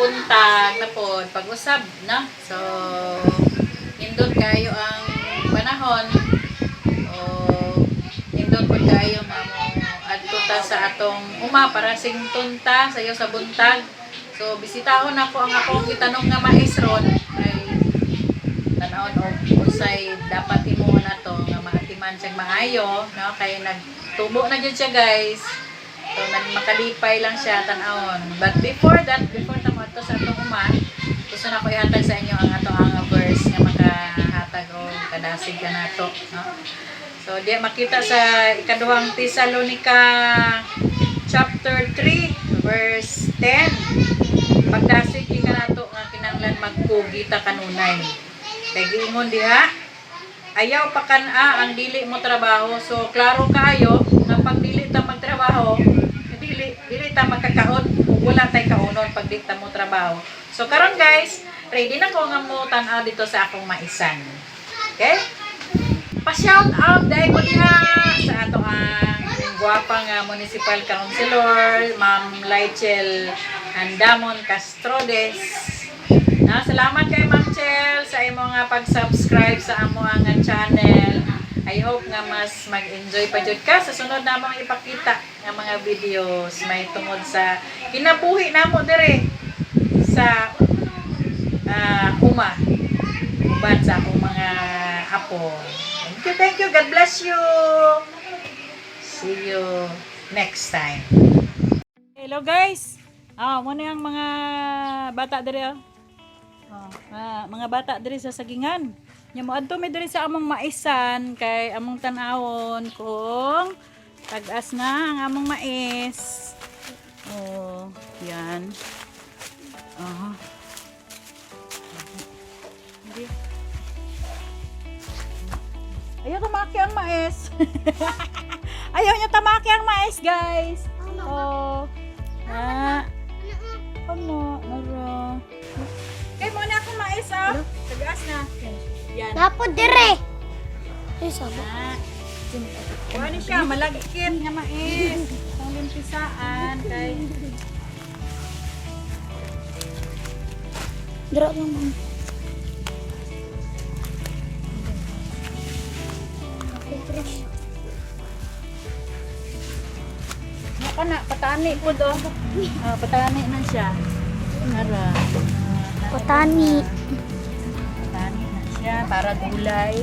Buntag na pod pag-usab na. So nindot kayo ang panahon o nindot pod kayo nga mo adto ta sa atong uma para sington ta sayo sa buntag. So bisitahon nako ang akong gitanong nga mais ron kay tanawon og unsay dapat himuon nato nga maatiman siyang maayo, no, kay nagtubo na jud siya, guys. So nagmakalipay lang siya tan-awon. But before that, before ta moadto sa atong uma, gusto na ko ihatag sa inyo ang ato ang verse nga makahatag og kadasig kanato, no? So di makita sa Ikaduhang Tesalonica chapter 3 verse 10. Pagdasig ka nato nga kinahanglan magkugi ta kanunay. Kay giingon diha, ayaw pa kan-a ang dili mo trabaho. So klaro kaayo nga pag dili ta magtrabaho, dili dili ta makakaon ug wala tay kaunon pag di ta mo trabaho. So karon, guys, ready na ko nga mo tan-aw dito sa akong maisan. Okay? Pa-shout out dahil ko diha sa ato ang gwapa nga municipal councilor, Ma'am Laichel Andamon Castrodes. Na, salamat kay Ma'am Chel sa imo nga pag-subscribe sa amo ang channel. I hope nga mas mag-enjoy pa jud ka sa sunod namong ipakita nga mga videos may tungod sa kinabuhi namo dire sa uma uban sa akong mga apo. Thank you, thank you. God bless you. See you next time. Hello, guys. Ah, mo na ang mga bata dire, oh. Oh, mga bata diri sa sagingan. Nya mo adto mi diri sa among maisan kay among tan-awon kung tag-as na ang among mais. Oh, yan. Oh. Hindi. Ayaw tamaki ang mais. Ayaw niya tamaki ang mais, guys. Oh. Ah. Ano? Nara. Kay mo na akong mais, ah. Tagas na. Yan. Dapat dire. Ay, sabo. Ah. Kuha ni siya, malagkit nga mais. Ang limpisaan kay Dira lang, ma'am. Naka na, patani po do. Ah, patani na siya. Nara. Ah, Patani. Patani na siya para gulay.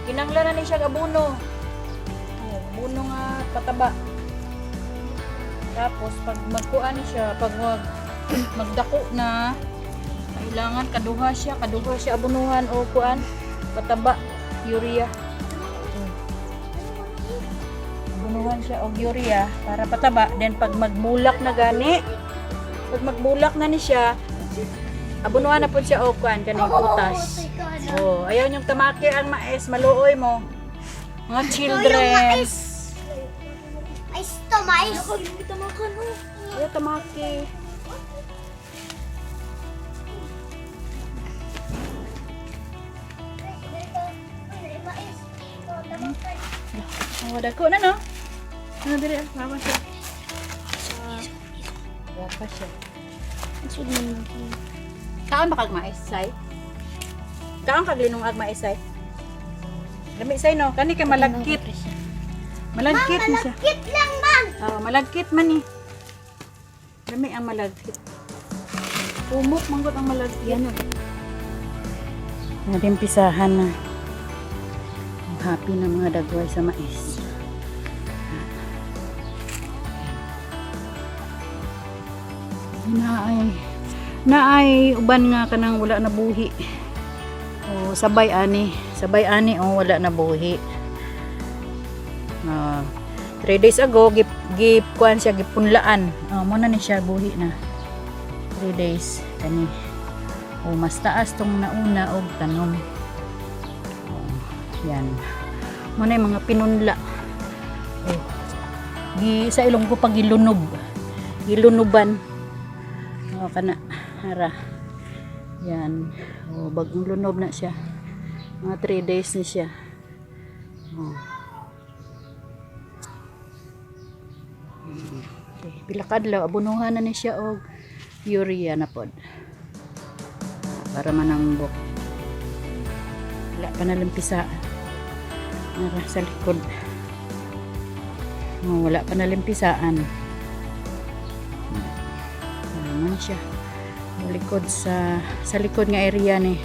Kinanglan na ni siya abono. Oh, abono nga pataba. Tapos pag magkuan ni siya, pag magdako na, kailangan kaduha siya abonuhan o kuan pataba, urea. Abonuhan siya og urea para pataba. Then pag magbulak na gani, pag magbulak na ni siya, abonuhan na pud siya og kuan kaning putas. Oh, ayaw niyong tamaki ang mais, maluoy mo. Mga children. Mais to, mais. Ayaw tamaki. Oh, dako na, no? Ano diri ah, mama siya. Gwapa siya. Kaon ba kag mais, say? Kaon kag linungag mais, say? Lami, say, no? Kani kay malagkit. Malagkit ni siya. Malagkit lang, ma'am. Oh, malagkit man ni. Lami ang malagkit. Pumok manggot ang malagkit. Yan na. Nadimpisahan na. Ang happy na mga dagway sa mais. Naay naay uban nga kanang wala na buhi. Oh, sabay ani, sabay ani, oh, wala na buhi. Ah, 3 days ago gip gip kuan siya, gipunlaan. Oh, mo na ni siya buhi na. 3 days kani. Oh, mas taas tong nauna og tanom. Oh, yan. Mo na yung mga pinunla. Oh. Gi sa ilong ko pag gilunob. Gilunuban. Oh, kana. Hara. Yan. O, bagong lunob na siya. Mga 3 days na siya. Oh. Okay. Pila ka adlaw, abunuhan na ni siya og urea na pod. Para manambok. Wala pa nalimpisaan. Nara sa likod. Oh, wala pa nalimpisaan. Wala man siya. Sa likod sa likod nga area ni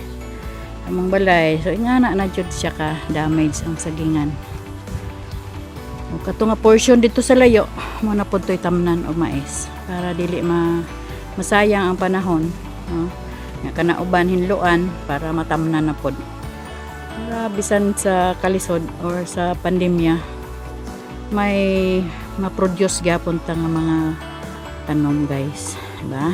among balay. So ingana na jud siya ka damage ang sagingan. O kato nga portion dito sa layo, mo na pod to'y tamnan og mais para dili masayang ang panahon, no? Nga kanauban hinluan para matamnan na pod. Para bisan sa kalisod or sa pandemya, may ma-produce gyapon ta nga mga tanom, guys, diba?